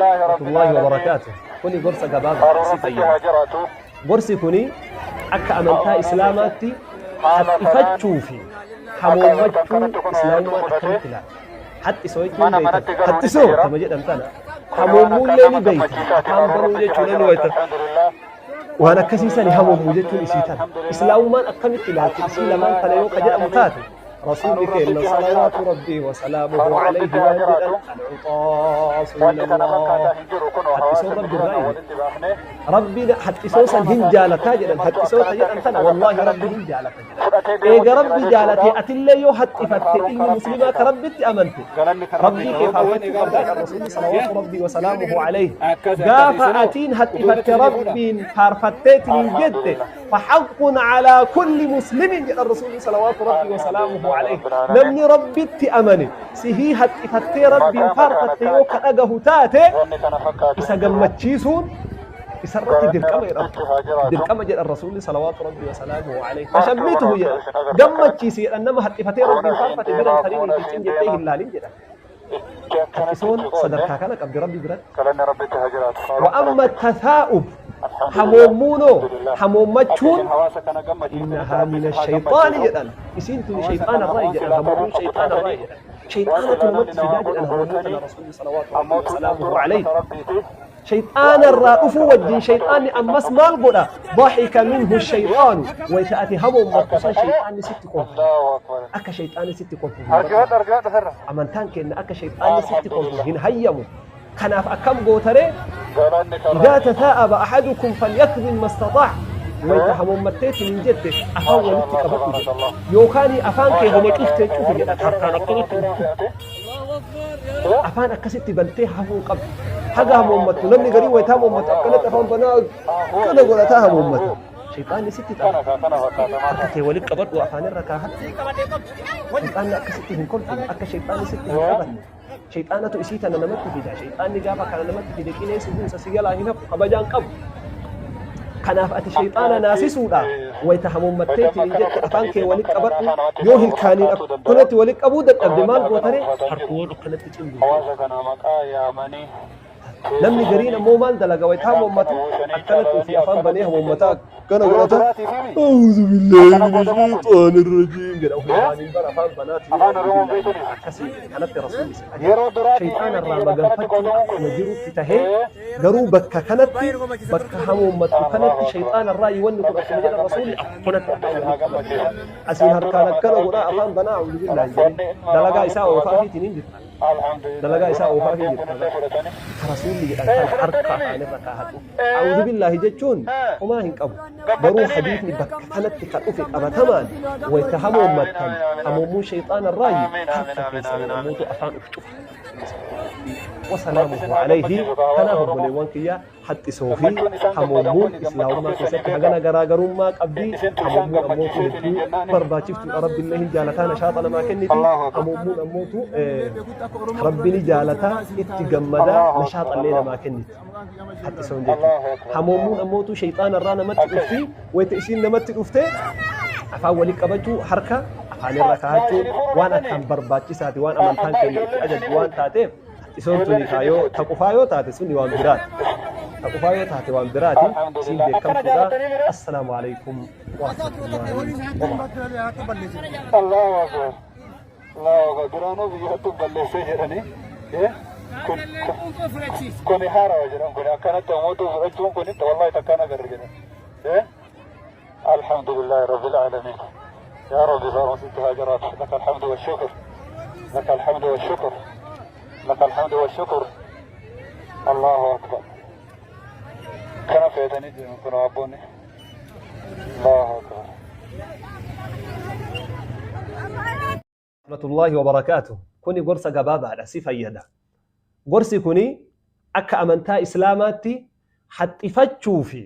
Rahmatullahi wabarakaatuh. Kuni gorsa gabaabaa si fayyada. Gorsi kuni akka amantaa Islaamaatti haxxifachuu fi hamoommachuu Islaamummaan akkamitti ilaala? Haxxisoo jechuun beektan. Haxxisoo kama jedhan tana. Hamoommuullee ni beektan. Afaan banuu jechuun namni wayita waan akkasii sani hamoommu jechuun isii tana. Islaamummaan akkamitti ilaalti isii lamaan tana yoo ka jedhamu taate Rasuulli keenya salawaatu rabbii wa salaamuhu alayhi waan jedhan al-uxaasu min Allah. Haxxisoon rabbi irraa jedhe. Rabbiin haxxisoo san hin jaalataa jedhan haxxisoo ta jedhan tana wallaahi rabbi hin jaalata jedhan. Eega rabbi jaalatee atillee yoo haxxifatte ilmi muslimaa ka rabbitti amante rabbii kee faarfachuu qabda jedhan rasuulli salawaatu rabbii wa salaamuhu alayhi. Gaafa atiin haxxifatte rabbiin faarfatteetiin hin jette فحق على كل مسلم jedhan rasuulli salawaatu rabbii wasalaamuhu alayhi. Namni rabbitti amane sihii haxxifattee rabbiin faarfatte yoo ka dhagahu taate isa gammachiisuun isarratti dirqama jedhan dirqama jedhan rasuulli salawaatu rabbii wasalaamuhu alayhi. Fashammituhu jedhan gammachiisi jedhan nama haxxifatee rabbiin faarfate bira hin tarinii fi cin jettee hin laalin jedhan. Haxxisoon sadarkaa kana qabdi rabbi biratti. Wa amma tasaa'ub hamoommuunoo hamoommachuun innahaa mina shayxaani jedhan isiin tuni shayxaana irraa jedhan hamoommuun shayxaana irraa jedhan shayxaanatu namatti fidaa jedhan hamommuu tana rasuulli salawaatu rabbi wasalaamuhu alayhi. Shayxaana irraa dhufuu wajjin shayxaanni ammas maal godha? Dahika minhu shayxaanu wayta ati hamoommattu san shayxaanni sitti kolfa. Akka shayxaanni sitti kolfu hin barbaadu. Amantaan keenya akka shayxaanni sitti kolfu hin hayyamu. Kanaaf akkam gootaree? Idaa tasaa'aba ahadukum falyakzim mastaxaa'a. Wayta hamoommatteetiin hin jette afaan walitti qabadhu jedha. Yookaan afaan kee homa cuftee cufi jedha harkaan akkanatti afaan akkasitti bantee hafuu hin qabdu. Haga hamoommattu namni garii wayita hamoommattu akkanatti afaan banaa kana godhataa hamoommata. Shayxaanni sitti tapha. Harka kee walitti qabadhu afaan irra kaahadhu. Shayxaanni akkasitti hin kolfine akka shayxaanni sitti hin taphanne. Shayxaanatu isii tana namatti fida. Shayxaanni gaafa kana namatti fide qilee si buusa si jalaa hin hafu kabajaan qabu. Kanaaf ati shayxaana naasisuudhaaf wayita hamoommatteetiin hin jette afaan kee walitti qabadhu yoo hilkaaniin akkanatti walitti qabuu dadhabde maal gootaree harkuwwan akkanatti cimdu. Namni gariin ammoo maal dalaga wayita hamoommatu akkanatti ofii afaan banee hamoommataa akkana godhata. Auzu billaahi mina shayxaani rajiim jedha ofii afaaniin bara afaan banaatiin akkasii kanatti rasuulli si ajaja. Shayxaana irraa maganfachuun akkuma jirutti tahee Garuu bakka kanatti, bakka hamoommattu kanatti shayxaana irraa wanni kun akkuma jedhan rasuulli akkanatti afaan walitti qabatu. Asiin harkaan akkana godhaa afaan banaa a'uudhu billaahi jedhee dalagaa isaa oofaafiitiin hin jirta. Dalagaa isaa oofaafii jirta. Ka rasuulli jedhan kana harka afaan irra kaahadhu. A'uudhu billaahi jechuun homaa hin qabu. Garuu hadiisni bakka kanatti ka dhufe qabatamaan wayta hamoommattan hamoommuun shayxaana irraayi harka keessaniin ammootu afaan uf cufa. Wasalaamuhu alayhi. Kanaaf obboleewwan kiyya haxxisoo fi hamoommuun islaamummaa keessatti hagana garaagarummaa qabdi. Hamoommuun ammootu hedduu barbaachiftuudha. Rabbillee hin jaalataa nashaaxa namaa kenniti. Hamoommuun ammootu Rabbi ni jaalataa itti gammadaa nashaaxallee namaa kenniti. Haxxisoon jechuudha. Hamoommuun ammootu shayxaana irraa namatti dhufti. Wayita isiin namatti dhufte afaan walitti qabachuu harka afaan irra kaa'achuun waan akkaan barbaachisaati waan amantaan keenya itti ajajju waan taateef isoon tuni kaayoo taqufaa yoo taate suni waan biraati. Taqufaa yoo taate waan biraati isiin beekamtuudha. Assalaamu alaikum warahmatullahi wabarakatuh. Allahu Akbar. Allahu Akbar. Duraanuu biyyattuu balleessee jedhanii. Kun kuni haarawa jedhan kun akkanatti ammoo fudhachuun kun wallahi takkaan agarre jedhan. الحمد لله رب العالمين يا رب فارس هاجرات لك الحمد والشكر لك الحمد والشكر لك الحمد والشكر الله أكبر كان في يدني من كنا أبوني الله أكبر. Rahmatullahi wabarakaatuh. Kuni gorsa gabaabaadha si fayyada. Gorsi kuni akka amantaa Islaamaatti haxxifachuu fi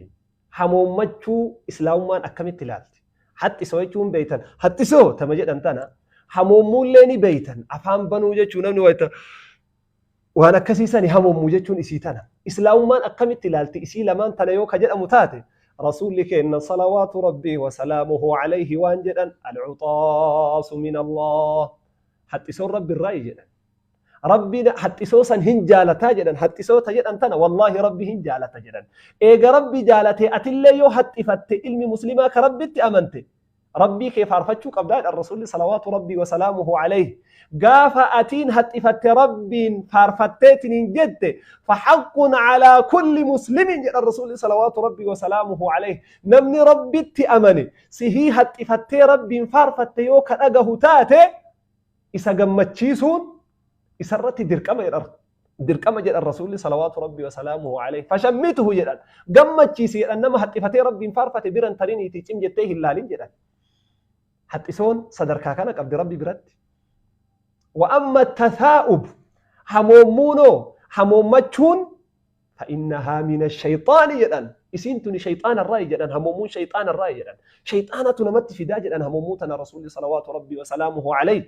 hamoommachuu Islaamummaan akkamitti ilaalti? Haxxisoo jechuun beeytan. Haxxisoo tama jedhan tana hamoommuullee ni beeytan. Afaan banuu jechuu namni wayita waan akkasii sani hamoommu jechuun isii tana. Islaamummaan akkamitti ilaalti isii lamaan tana yoo ka jedhamu taate Rasuulli keenna salawaatu rabbii wa salaamuhu alayhi waan jedhan al-uxaasu min Allah. Haxxisoon rabbi irraayi jedhan. Rabbiin haxxisoo san hin jaalataa jedhan. Haxxisoota jedhan tana wallaahi Rabbi hin jaalata jedhan. Eega Rabbi jaalatee atillee yoo haxxifatte ilmi muslimaa ka Rabbitti amante Rabbii kee faarfachuu qabdaa jedhan Rasuulli salawaatu Rabbii wasalaamuhu alayhi. Gaafa atiin haxxifatte Rabbiin faarfatteetiin hin jette fahaqqun calaa kulli muslimin jedhan Rasuulli salawaatu Rabbii wasalaamuhu alayhi. Namni Rabbitti amane sihii haxxifattee Rabbiin faarfatte yoo ka dhagahu taate isa gammachiisuun isarratti dirqama jedhan. Dirqama jedhan Rasuulli salawaatu Rabbii wasalaamuhu alayhi. Fashammituhu jedhan. Gammachiisi jedhan nama haxxifatee Rabbiin faarfate biran tariniitii cim jettee hin laalin jedhan. Haxxisoon sadarkaa kana qabdi Rabbi biratti. Wa amma tathaa'ub hamoommuunoo hamoommachuun fa'innahaa mina shayxaani jedhan. Isiin tuni shayxaana irraa jedhan hamoommuun shayxaana irraa jedhan. Shayxaanatu namatti fidaa jedhan hamoommuu tana Rasuulli salawaatu Rabbii wasalaamuhu alayhi.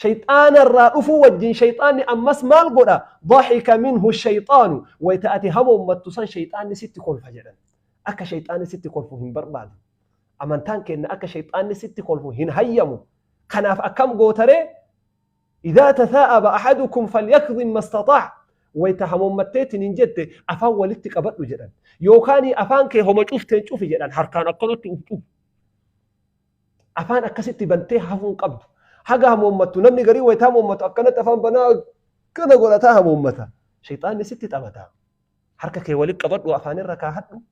Shayxaana irraa dhufuu wajjin shayxaanni ammas maal godha? Dahika minhu shayxaanu. Wayita ati hamoommattu san shayxaanni sitti kolfa jedhan. Akka shayxaanni sitti kolfu hin barbaadu. Amantaan kenna akka shayxaanni sitti kolfu hin hayyamu. Kanaaf akkam gootaree? Idaa tathaa'aba ahadukum falyakdhim mastaxaa'a. Wayita hamoommatteetiin hin jette afaan walitti qabadhu jedhan. Yookaan afaan kee homa cufteen cufi jedhan harkaan akkanatti uf cufu. Afaan akkasitti bantee hafuu hin qabdu. Haga hamoommattu namni garii wayita hamoommattu akkanatti afaan banaa akkana godhataa hamoommata. Shayxaanni sitti taphata. Harka kee walitti qabadhu afaan irra kaahadhu.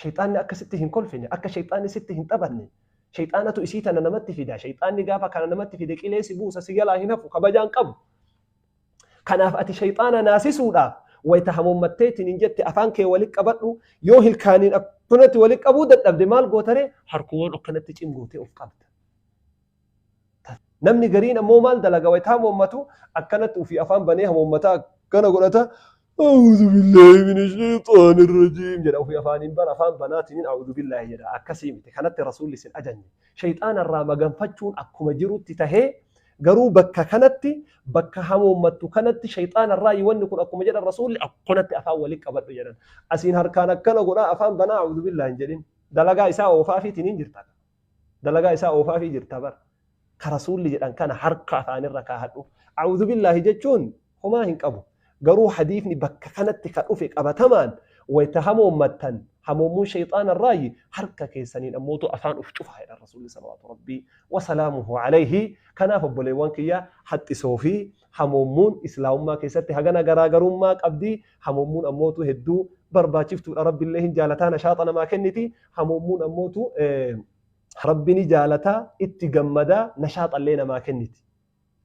Shayxaanni akkasitti hin kolfine akka shayxaanni sitti hin taphanne. Shayxaanatu isii tana namatti fida. Shayxaanni gaafa kana namatti fide qilee si buusa si jalaa hin hafu kabajaan qabu. Kanaaf ati shayxaana naasisuudhaaf wayita hamoommatteetiin hin jette afaan kee walitti qabadhu yoo hilkaaniin akkanatti walitti qabuu dadhabde maal gootaree harkuwwan akkanatti cim gootee of qabda. Namni gariin ammoo maal dalaga wayita hamoommatu akkanatti ofii afaan banee hamoommataa akkana godhata. A'uudhu billaahi mina shayxaani rajiim jedha ofii afaaniin bara afaan banaatiin a'uudhu billaahi jedha akkasii miti kanatti rasuulli isin ajajne. Shayxaana irraa maganfachuun akkuma jirutti tahee garuu bakka kanatti bakka hamoommattu kanatti shayxaana irraa wanni kun akkuma jedhan rasuulli akkanatti afaan walitti qabadhu jedhan. Asiin harkaan akkana godhaa afaan banaa a'uudhu billaahi hin jedhin. Dalagaa isaa oofaafiitiin hin jirta. Dalagaa isaa oofaafii jirta bara. Ka rasuulli jedhan kana harka afaanirra kaahadhu. A'uudhu billaahi jechuun homaa hin qabu. Garuu hadiifni bakka kanatti ka dhufe qabatamaan wayita hamoommattan hamoommuun shayxaana irraayi harka keessaniin ammootu afaan uf cufaa jedhan rasuulli salawaatu rabbii wasalaamuhu alayhi. Kanaaf obboleewwan kiyya haxxisoo fi hamoommuun islaamummaa keessatti hagana garaagarummaa qabdi. Hamoommuun ammootu hedduu barbaachiftuudha. Rabbiillee hin jaalataa nashaaxa namaa kenniti. Hamoommuun ammootu Rabbi ni jaalataa itti gammadaa nashaaxallee namaa kenniti.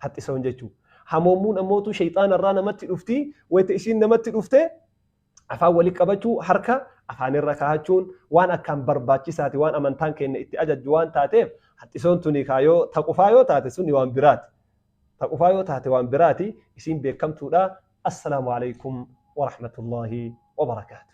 Haxxisoon jechuudha. Hamoommuun ammootu shayxaana irraa namatti dhufti. Wayita isiin namatti dhufte afaan walitti qabachuu harka afaanirra kaahachuun waan akkaan barbaachisaati waan amantaan keenya itti ajajju waan taateef haxxisoon tuni kaayoo taqufaa yoo taate suni waan biraati. Taqufaa yoo taate waan biraati isiin beekamtuudha. Assalaamu alaikum warahmatullaahi wabarakaatu.